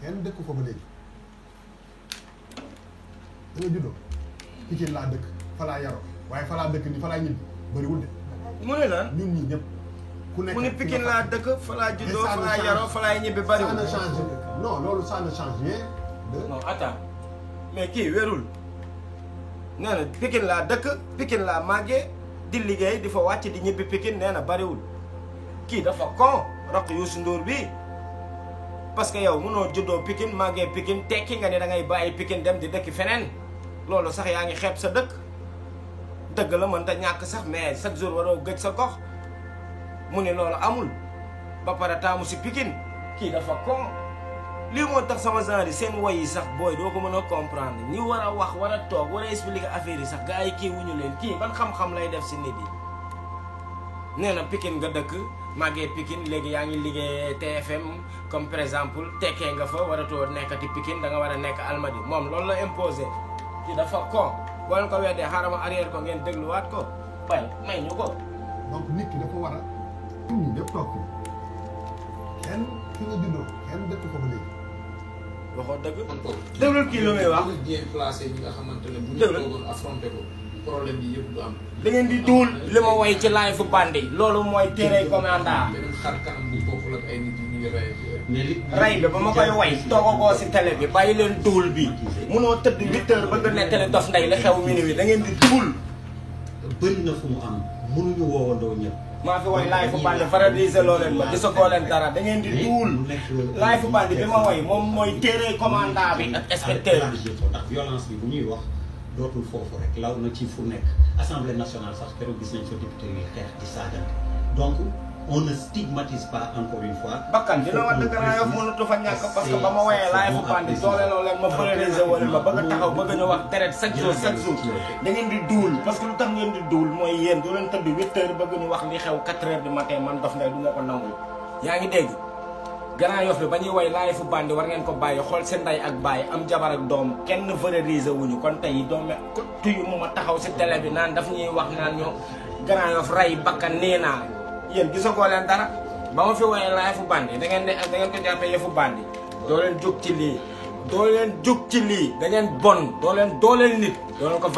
kenn dëkk ko ba léegi da nga juddoo Pikine laa dëkk fa laa yaroo waaye fa laa dëkk ni fa laa ñibbi bëriwul de. mu ne lan ñun ñii ñëpp. ku nekk mu ne Pikine laa dëkk fa laa juddoo fa laa yaroo fa laa ñibbi bëriwul. ça ne change non loolu ça ne change rien de. non attends mais kii wérul nee na Pikine laa dëkk Pikine laa màggee di liggéey di fa wàcc di ñibbi Pikine nee na bëriwul kii dafa con rakk Youssou Ndour bi parce que yow mënoo juddoo Pikine màggee Pikine tekki nga ne da ngay bàyyi Pikine dem di dëkk feneen loolu sax yaa ngi xeeb sa dëkk dëgg la mënta ñàkk sax mais chaque jour waroo gëj sa gox mu ne loolu amul ba pare taamu si Pikine kii dafa con lii moo tax sama genre yi seen woy yi sax booy doo ko mën a comprendre ñi war a wax war a toog war a expliquer affaire yi sax gars yi kii wuñu leen kii ban xam-xam lay def si nit yi nee na Pikine nga dëkk màggee Pikine léegi yaa ngi liggéey TFM comme par exemple tekkee nga fa waratoo nekkati Pikine da nga war a nekk Almadi moom loolu la imposé kii dafa con boo leen ko weddee xaaral ma arrière ko ngeen dégluwaat ko bay may ñu ko. donc nit ki dafa war a ñun ñi ñëpp toog kenn fi nga juddoo kenn dëkk ko ba léegi. waxoo dëgg. déglul kii lu muy wax. bien placé ñi nga xamante ne bu ñu toogoon affronté ko problème yi yëpp du am. da ngeen di duul li ma woy ci live bandi loolu mooy téere commanda. beneen xar kanam bu bokkul ak ay nit yi ñu ngi rey. rey bi ba ma koy woy toogagoo si télé bi bàyyi leen duul bi munoo tëdd 8 heures bëgg nettali Dof Ndeye la xew minuit da ngeen di duul. bëri na fu mu am mënuñu woowandoo ñëpp. maa fi woy live bandi paradise loo leen ma gisagoo leen dara da ngeen di duul. live bandi bi ma woy moom mooy téere commanda bi ak inspecteur bi. ndax violence bi bu ñuy wax dootul foofu rek law na ci fu nekk assemblée nationale sax keroog gis nañ fa député yi xeex di saagante donc on ne stigmatise pas encore une fois. bakkan dina wax dëgg naa yow mënatu fa ñàkk parce que ba ma woyee live bandi doole loo leen ma polariser wala ma bëgg a taxaw bëgg ñu wax deret chaque jour da ngeen di duul parce que lu tax ngeen di duul mooy yéen doo leen tëdd 8 heures bëgg ñu wax li xew 4 heures du matin man Dof Ndeye du ma ko nangul yaa ngi dégg Grand Yoff bi ba ñuy woy live bandi war ngeen ko bàyyi xool seen nday ak bàyyi am jabar ak doom kenn valoriser wuñu kon tey doom tuyu mu ma taxaw si télé bi naan daf ñuy wax naan ñoo Grand Yoff rey bakkan nee naa yéen gisagoo leen dara ba ma fi woyee live bandi da ngeen ko jàppee yëfu bandi doo leen jóg ci lii doo leen jóg ci lii da ngeen bon doo leen nit doo leen ko